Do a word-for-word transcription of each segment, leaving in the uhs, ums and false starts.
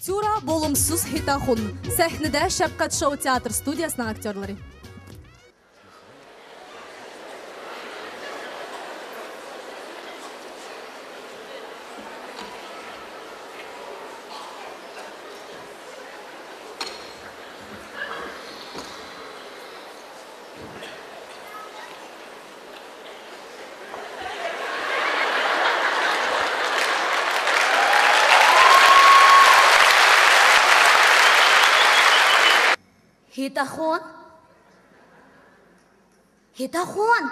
تيۇرا بولۇمسىز ھېيتاخۇن. سەھنىدە شەپقەت شوۋ تىياتىر ستۇدىيەسىنىڭ ئاكتيورلىرى. ھېيتاخۇن. ھېيتاخۇن.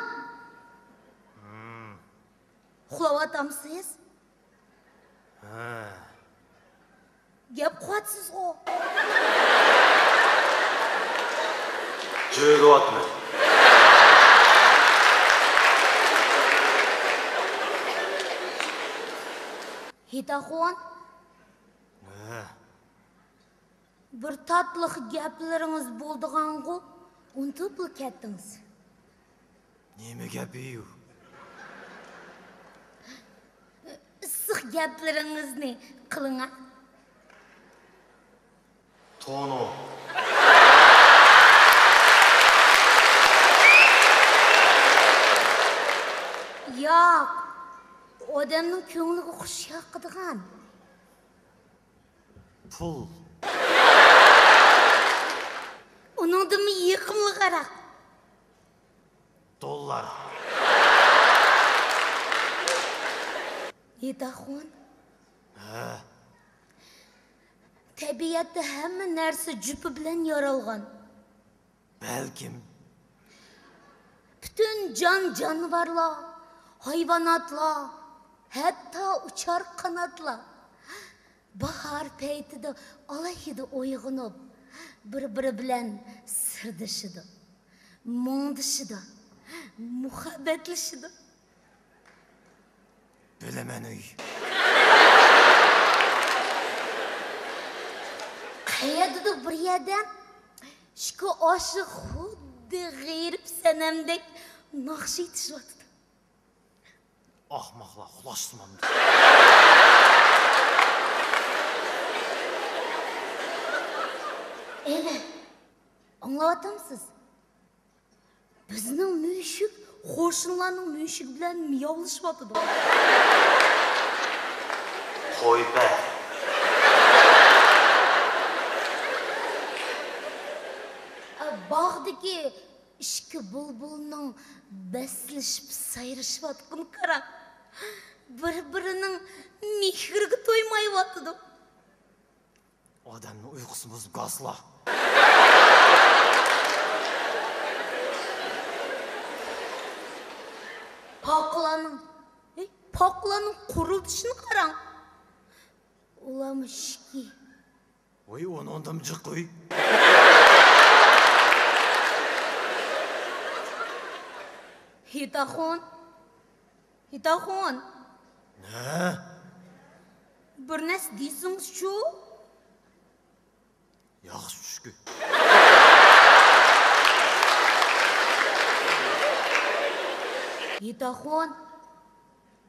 ئۇخلاۋاتامسىز؟ ھە. گەپ قىلىۋاتىسىزغۇ؟ جۆيلۈۋاتىمەن. ھېيتاخۇن. ھە. بىر تاتلىق گەپلىرىڭىز بولىدىغانغۇ، ئۇنتۇپلا كەتتىڭىز. نېمە گەپى يۇ؟ ئىسسىق گەپلىرىڭىزنى قىلىڭا. تونۇ. ياق، ئادەمنىڭ كۆڭلىگە خۇش ياقىدىغان. پۇل. ئۇنىڭدىنمۇ يېقىملىقراق. دوللار. ھېيتاخۇن. ھە. تەبىئەتتە ھەممە نەرسە جۈپى بىلەن يارالغان. بەلكىم. پۈتۈن جان-جانىۋارلار، ھايۋاناتلار، ھەتتا ئۇچار قاناتلار باھار پەيتىدە ئالاھىدە ئويغىنىپ، بىر-بىرى بىلەن سىردىشىدۇ، مۇڭدىشىدۇ، مۇھەببەتلىشىدۇ. بىلىمەن ئۆي. قەيەردىدۇر بىر يەردە ئىككى ئاشىق خۇددى غېرىب سەنەمدەك ناخشا ئېيتىشىۋاتىدۇ. ئاخماقلار خۇلاسسىمامدۇ. ئەنە، ئاڭلاۋاتامسىز؟ بىزنىڭ مۈشۈك قوشنىلارنىڭ مۈشۈكى بىلەن مىياۋلىشىۋاتىدۇ. قوي بە. باغدىكى ئىككى بۇلبۇلنىڭ بەسلىشىپ سايرىشىۋاتقىنى قاراڭ. بىر-بىرىنىڭ مېھرىگە تويمايۋاتىدۇ. ئادەمنىڭ ئۇيقۇسىنى بۇزۇپ گاسلا. پاقىلارنىڭ، ھەي، پاقىلارنىڭ قۇرۇلدىشىنى قاراڭ. ئۇلارمۇ ئىككى. ۋاي، ئۇنىڭدىمۇ جىق ئۆي. ھېيتاخۇن. ھېيتاخۇن. ھە؟ بىر نەرسە دېسىڭىزچۇ؟ ياخشى چۈشكۈ. ھېيتاخۇن.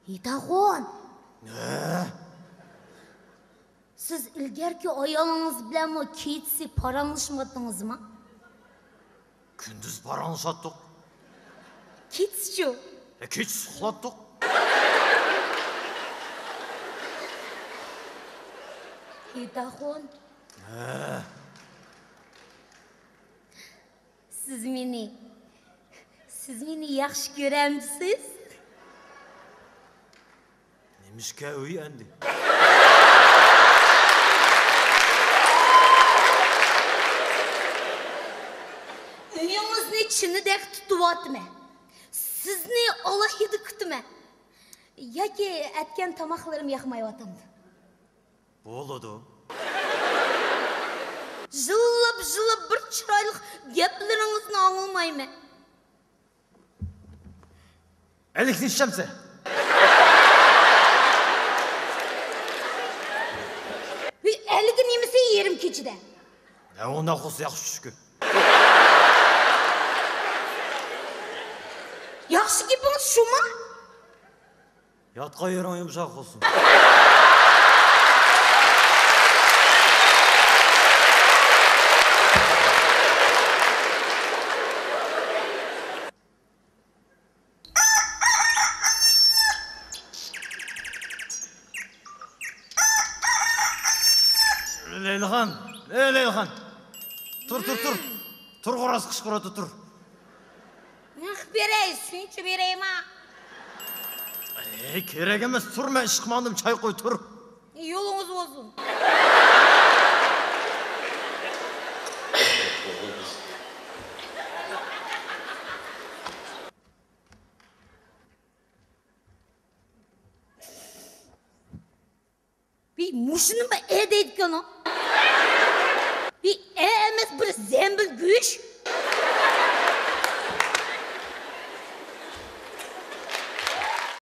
ھېيتاخۇن. ھە؟ سىز ئىلگەركى ئايالىڭىز بىلەنمۇ كېچىسى پاراڭلىشمىغانتىڭىزما؟ كۈندۈز پاراڭلىشاتتۇق. كېچىسىچۇ؟ ھە، كېچىسى ئۇخلاتتۇق. ھېيتاخۇن. ھە. سىز مېنى، سىز مېنى ياخشى كۆرەمدىسىز؟ نېمىشقا ئۆي ئەندى؟ ئۆيىڭىزنى چىنىدەك تۇتۇۋاتىمەن. سىزنى ئالاھىدە كۈتىمەن. ياكى ئەتكەن تاماقلىرىم ياقمايۋاتامدۇ؟ بولىدۇ. يىللاپ، يىللاپ بىر چىرايلىق گەپلىرىڭىزنى ئاڭلىمايمەن. ئەلىكنى ئىچەمسەن؟ ھېي، ئەلىكى نېمىسى يېرىم كېچىدە؟ ھە، ئۇنداق بولسا ياخشى چۈشكۈ. ياخشى گېپىڭىز شۇمۇ؟ ياتقان يېرىڭ يۇمشاق بولسۇن. لەيلىخان، ئەي لەيلىخان. تۇر، تۇر، تۇر. تۇرغۇ راست قىچقىرىۋاتىدۇ، تۇر. نەق بېرەي، سۇنچە بېرەيما؟ ئەي، كېرەك ئەمەس، تۇر، مەن ئىشقا ماڭدىم، چاي قوي، تۇر. يولىڭىز بولسۇن. بى، مۇشۇنىمۇ ئە دەيدىكەنۇ؟ بى، ئە ئەمەس، بىر زەمبىل گۆش.